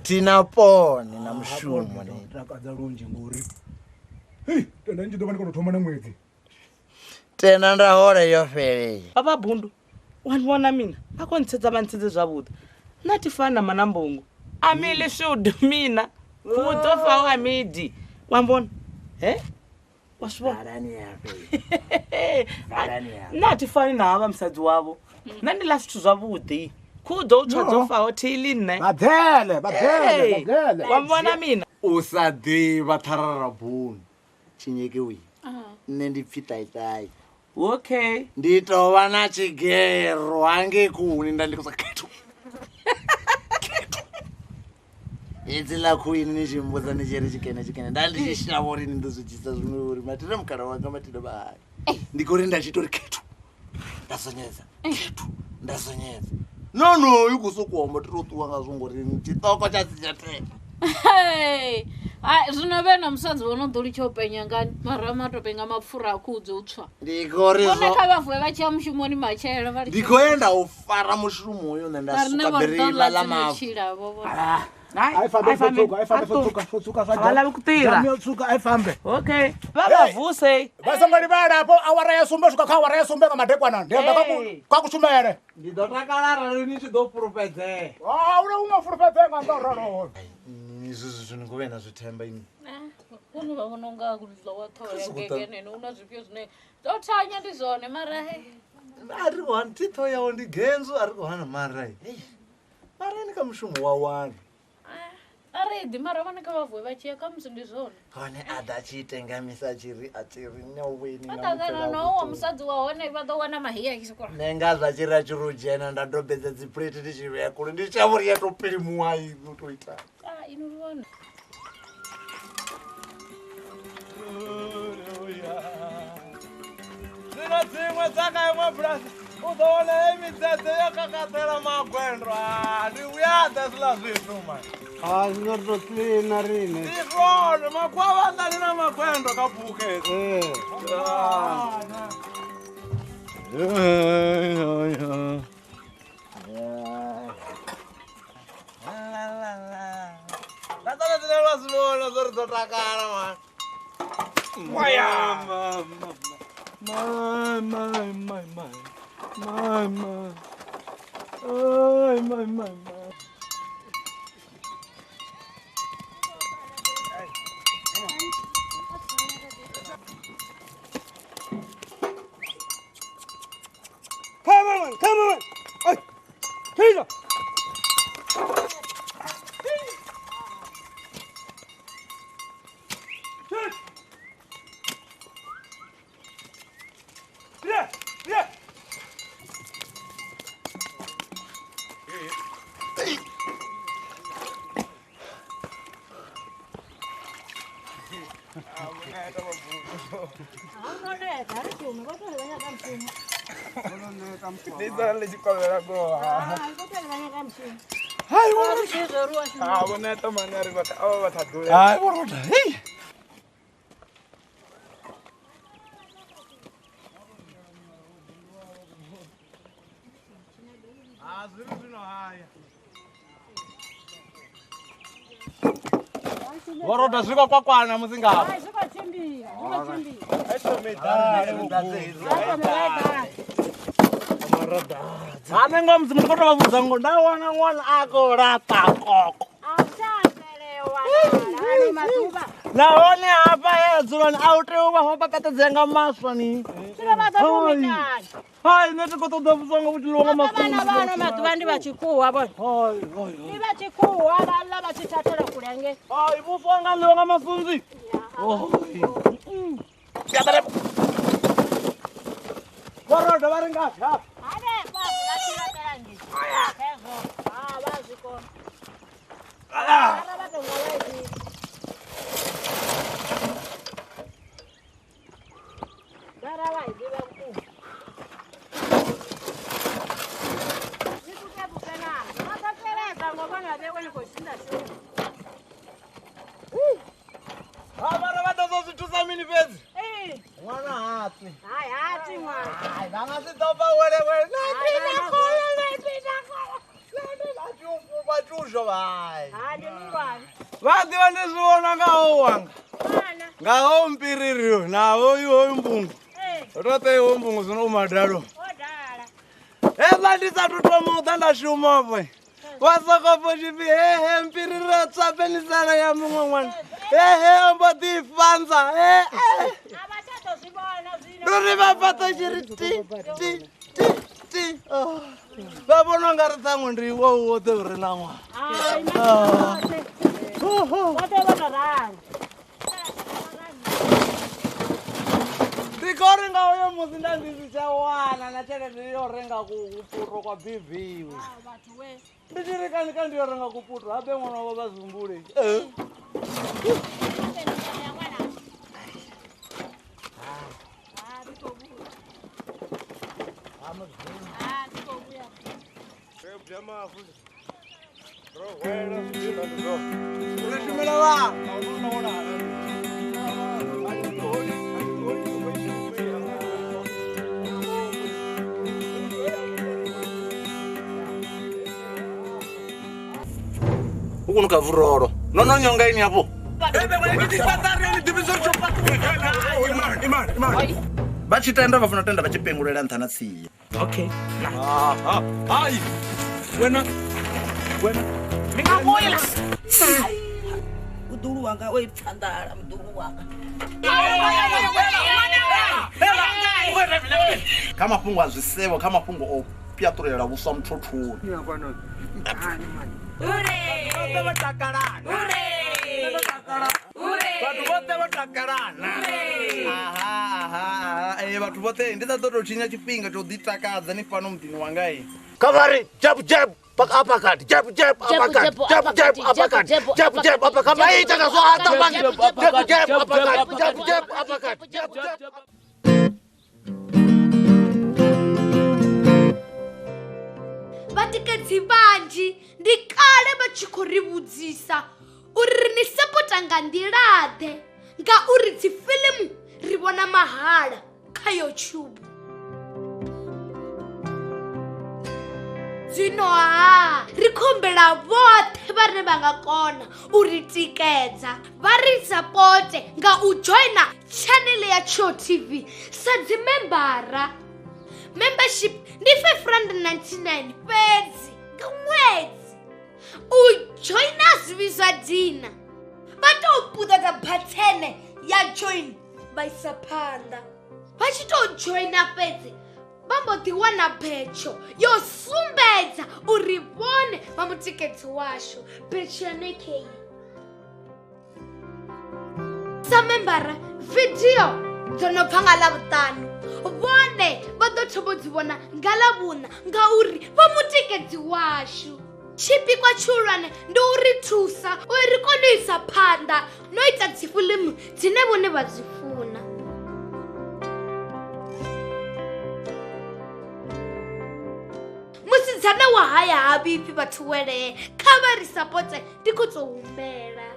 Tina pone na mushumo ni takadza lunzhi ngori hey tenda ndi ḓo vha ndi khou thoma na ṅwedzi tenda nda hole yo fhelela baba bundu wa vhona mina a ko ntsedza vha ntsedze zwavhuḓi nna thi fani na manambongo amili shudu mina khudzo faho amidi wa mbona he wa zwi vhona nṋe a thi fani na havha musadzi wavho nṋe ndi ḽa zwithu zwavhuḓi khudzo u tswa dzo faho thiili nṋe badele badele badele wa mbona mina u sa ḓivha tharara buni tshinyekiwi nṋe ndi pfi taitai okay ndi tou vha na tshigero hangei khuhuni nda ndi khou sa khethu hedzi ḽa khuhini ni tshi mbudza ni tshi ri tshikene tshikene nda ndi tshi shavha uri ni ḓo zwi dzhisa zwiṅwe uri mathina mukala wanga mathina vha hai ndi khou ri nda tshi tou ri khethu nda sonyedza khethu nda sonyedza no no i khou sokou amba ti tou ṱuwa ngazwo ngori tshiṱoko tsha si tsha tea hai zwino vhe na musadzi vho no ḓo litsha u penya ngani mara ma to penga mapfura a khuhu dzo tswa ndi khou ri vhone kha vha vuwe vha tshi ya mushumoni matshelo vha ndi khou enda u fara mushumo uyo nṋe nda riṋe suka vho ri ḓo biriba ḽa ḽa dzino mavu tshila vho vho ai fambe fotsuka ai fambe fotsuka fotsuka swa Vha lavi ku tirha. yo tsuka ai fambe okay vha vha vuse vha songo livhala afho awara ya sumbe swika kha awara ya sumbe nga madekwana ndi amba kha kushumele ndi ḓo takala arali ni tshi ḓo fulufhedzea a una unga fulufhedzea nga nnḓa u raloho ni zwi zwithu ni khou vhuya na zwi themba ini vhone vha vhona unga ḽowa ṱhoho ya gegenene hu na zwifhio zwine dzo thanya ndi zwone mara he a ri khou hana thi ṱhoho yawo ndi genzo a ri khou hana mara mara ni kha mushumo wa wana a ri ḓi mara vhone kha vha vuwe vha tshi ya khamusi ndi zwone hone a ḓa a tshi itengamisa a tshi ri a tshi ri nyaweni vha ṱangana na wa musadzi wa hone vha ḓo wana mahia a tshi sokou nṋe nga zwa tshi ri a tshi ri u dzhena nda dobedza dzi plate ndi tshi vhea kule ndi shavha uri ya tou pilimuwa i ḓo tou ita ah ino vhona zwino dziṅwe dza kha iṅwe bulasi u ḓo wana hei midzedze yo kakatela magwendo ndi vhuyaḓa hezwiḽa zwithu mani a zwino ri tou kiḽina riṋe ndi zwone makhuwa vhanḓani na magwendo kha buke ee na tsone dzine lwa zwi vhona zwo ri ḓo takala mani My, my, my, my, my, my, my, my, my, my. Come on, come on! Hey, Taser! Ndi dzula ḽi tshi kovhela goha vho neta mani a ri vha avha vha ṱhaḓule Hai, vho rota, hei! zwi ri zwino haya vho rota zwi khou kwakwana musi ngavho hane nga mudzimu ndi khou tou vha vhudza ngo nda wana ṅwana a khou laṱa koko Nahone hafha he dzulani a u tea u vha ho papatedzea nga maswa ni. Hai, nṋe thi khou ṱoḓa vhuswa nga vhutshilo nga masunzi. Vhana vhano maḓuvha ndi vha tshikhuwa vhone. Ndi vha tshikhuwa vha ḽa vha tshi thathela kule ngei. Hai, vhuswa nga ḽiwa nga masunzi. Vho vha ri ngafhi hafha? Hanefha vha tshi laṱela ngei. Hezwo. Ha vha zwi kona. Ara vha tou nga vha i ḓivha. Gara vha i ḓivha vhukuma. Ni puke-puke nazwo. Vha ḓo teledza ngo vhona vha vhe ni khou shinda shuma. Ha vhara vha ḓo zwi thusa mini fhedzi? Ṅwana ha tswi. Hai, ha tswi ṅwana. Hai, vha nga si ḓo pfa wele wele. Na khoyo, na khoyo. Na tshi u fhufha tshuzho hai. Hai, ndi mungwane. Vha ḓivha ndi zwi vhona nga ho wanga. Ṅwana. Nga ho mpiriri na hoyu hoyu mbungu. Roṱhe hoyu mbungu zwino u madalo. O dala. Hezwa ndi sathu thoma u ḓa nda shuma afho. Wa soko pfa tshipfi hehe mpiriri a tswa penisala ya muṅwe ṅwana. Hehe o mbo ḓi fhanza. He. A vha tsha ḓo zwi vhona zwino. Ndi uri vha fhaṱa tshi ri ti ti ti ti. Vha vhona u nga ri ṱhaṅwe ndi iwe u woṱhe u re na ṅwana. Hai, vhoṱhe. Vhoṱhe vho no ralo. Ndi khou ri nga uyo musi nda ndi si tsha wana na tshelede yo renga kuputo kwa bibiwe. Vhathu we. Ndi tshi ri kani kani ndi yo renga kuputo habe ṅwana wavho vha zwi humbule. Ri shumela vhana. U kunuka vuroro. No no nyonga ini hapo. Vha tshi tenda vha funa tenda vha tshi pengulela nṱha na tsia. Okay. Hai. Wena. Wena. Ndi nga vhuyela. Muḓulu wanga o ipfa nḓala, muḓulu wanga. Kha mafhungo a zwisevho, kha mafhungo o pyaṱulela vhuswa muthothoni. Vhathu vhoṱhe vho takalana. Aha, aha, aha. Vhathu vhoṱhe ndi sa ḓo tou tshinya tshifhinga tsho ḓi takadza ni fhano muḓini wanga i. Kha vha ri jab jab uppercut, jab jab uppercut, jab jab uppercut, jab jab uppercut. Vha ita nga zwo aṱa mani. Jab jab uppercut, jab jab uppercut, jab jab. Vhatikedzi vhanzhi ndi kale vha tshi khou ri vhudzisa uri ri ni sapota nga nḓila-ḓe ngauri dzi fiḽimu ri vhona mahala kha YouTube. Zwino ha ri khombela vhoṱhe vhane vha nga kona u ri tikedza vha ri sapote nga u joina channel ya Tsho TV sa dzi membara. Membership ndi 599 fhedzi nga ṅwedzi. U joina zwi zwa dina vha tou puṱedza bathene ya join vha isa phanḓa. Vha tshi tou joina fhedzi vha mbo ḓi wana betsho yo sumbedza uri vhone vha mutikedzi washu. Betsho yone kei. Sa membara vidio dzo no bva nga Ḽavhuṱanu vhone vha ḓo thoma u dzi vhona nga Ḽavhuṋa ngauri vha mutikedzi washu. Tshipikwa tshihulwane ndi u ri thusa uri ri kone u isa phanḓa no ita dzi fiḽimu dzine vhone vha dzi funa. Musidzana wa haya ha vhifhi vhathu welee, kha vha ri sapote ndi khou tou humbela.